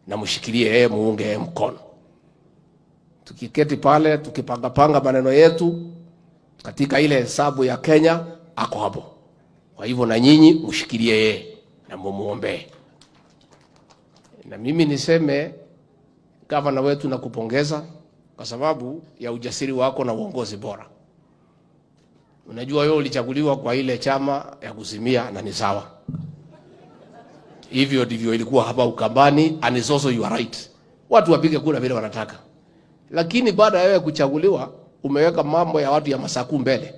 Na mshikilie yeye, muunge yeye mkono. Tukiketi pale tukipangapanga maneno yetu katika ile hesabu ya Kenya, ako hapo. Kwa hivyo na nyinyi mshikilie yeye na mumuombee. Na mimi niseme, gavana wetu, nakupongeza kwa sababu ya ujasiri wako na uongozi bora. Unajua wewe ulichaguliwa kwa ile chama ya kuzimia na ni sawa. Hivyo ndivyo ilikuwa hapa Ukambani, and it's also your right. Watu wapige kura vile wanataka. Lakini baada ya wewe kuchaguliwa, umeweka mambo ya watu ya Masaku mbele.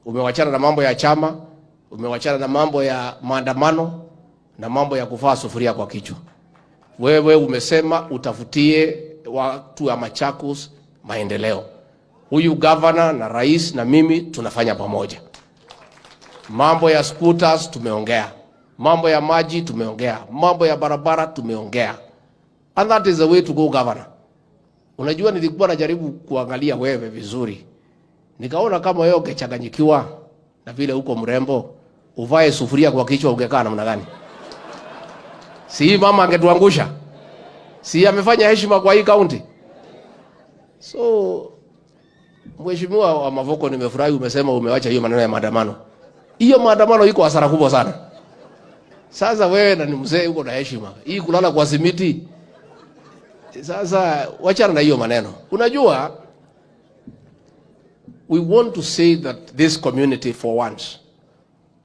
Umewachana na mambo ya chama, umewachana na mambo ya maandamano na mambo ya kuvaa sufuria kwa kichwa. Wewe umesema utafutie watu wa Machakos maendeleo. Huyu governor na rais na mimi tunafanya pamoja. Mambo ya scooters tumeongea, mambo ya maji tumeongea, mambo ya barabara tumeongea, and that is the way to go, governor. Unajua, nilikuwa najaribu kuangalia wewe vizuri, nikaona kama wewe ungechanganyikiwa na vile uko mrembo, uvae sufuria kwa kichwa, ungekaa namna gani? Si hii mama angetuangusha? Si amefanya heshima kwa hii county? So Mheshimiwa wa Mavoko, nimefurahi umesema umewacha hiyo maneno ya maandamano. Hiyo maandamano iko hasara kubwa sana. Sasa wewe na ni mzee, uko na heshima. Hii kulala kwa simiti. Sasa wachana na hiyo maneno. Unajua, we want to say that this community for once